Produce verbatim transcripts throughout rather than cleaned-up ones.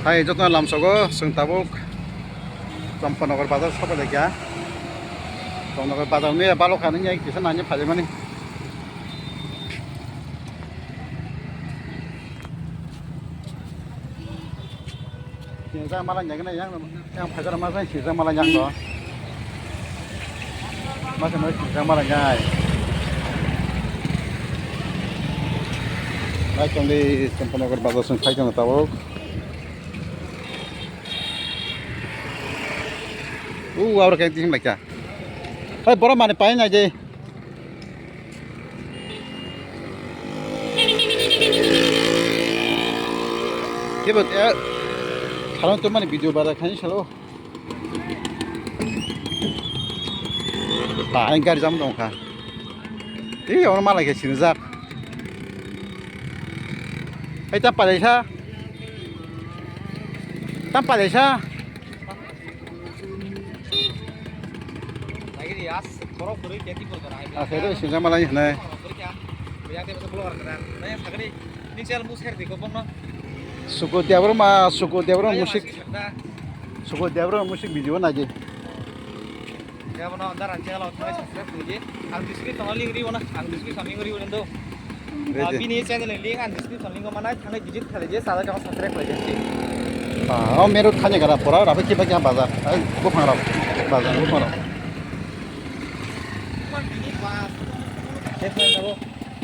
Hai joto lamsogo chwng tabuk Champanagar bazar sokolaikha. Champanagar bazar ni balokha nini kisa nani phaimani. Sinijak mala nyaikhe yang, yang phaikhe masa sinijak mala nyakno. Masa mala sinijak mala nyai. Naitongdi Champanagar bazar song phai tongo tabuk. U abra khe tihim laikha. Hai borok mani pai nai de. Kebo, eh, salon to mani video bara khani salo. Ba, ang gari jam dong kha. Ei, ono malai khe sinijak. Hai ta palai sa. Ta palai sa. Asai do sinijak malai hinai. Suku Debra ma, Suku Debra musik. Suku Debra musik video naidi. Ang description link ri wana, ang description link ri wana do. Ready. Bini channel ni link ang description link o manai, thangwi visit khlai je, sajak kama subscribe khlai je. Ah, o merut khani gara pora, rabe kiba kiya bazar. Ai, buphang rok. Bazar, buphang rok.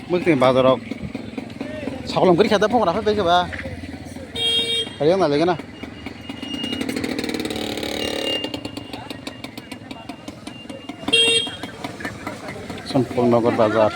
Mwkhwtwng bazar rok. Sakolom kwrwi kha da buphang rok, bai kiba. Hari yang na lagi na. Champanagar bazar.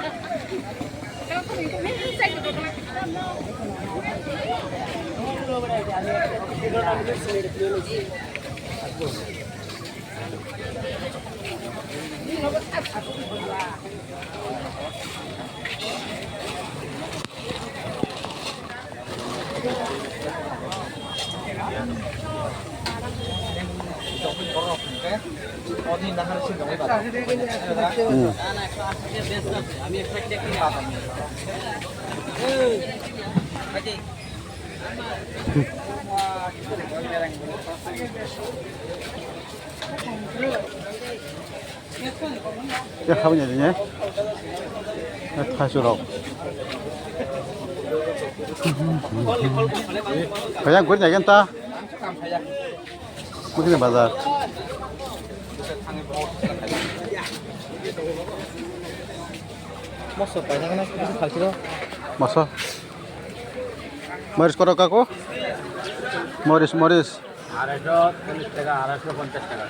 Ya, khabai ni, ya. Ya, thaichurok. Kaya guri nai ta. Mungkin bazar. Moso paina kana kisa khalchiro. Moso. Moris korok kako? Moris, moris. আড়াইশো চল্লিশ টাকা, আড়াইশো পঞ্চাশ টাকা।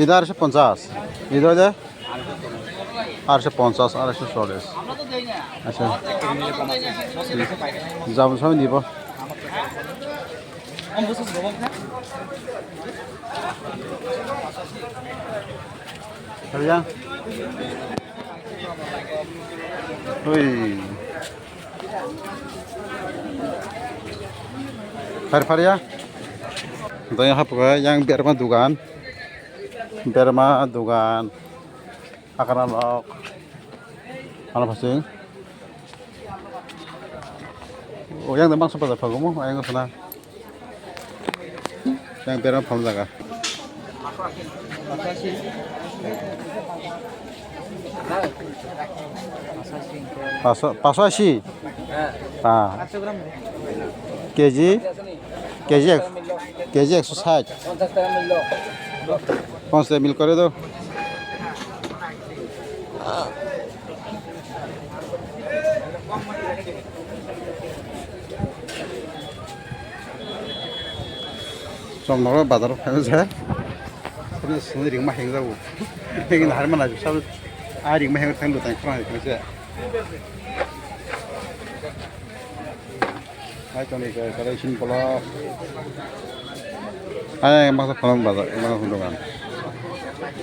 Ida arsho ponchas. Ida hoile? Arsho ponchas, arsho chollish. Acha. Jabon samay dibo. Kaliya. Ui. Phar phar ya. Dai hapga yang berma dugan. Berma dugan. Akana lok. Ano phasing. O yang de mangsa bazar phago mo, ayang sana. Yang berma phal jaga. Paso, paso asi. Ah. Keji, keji ek, keji ekso sait. Ponchas taka mil kore do. Chomnok bazar o phaino je. Sini ringma hengjago. Hengin harmana sab a ringma heng thang do tang khna se. Hai toni ke kare sin polo. Hai masa pholong bazar, masa pholong dogan.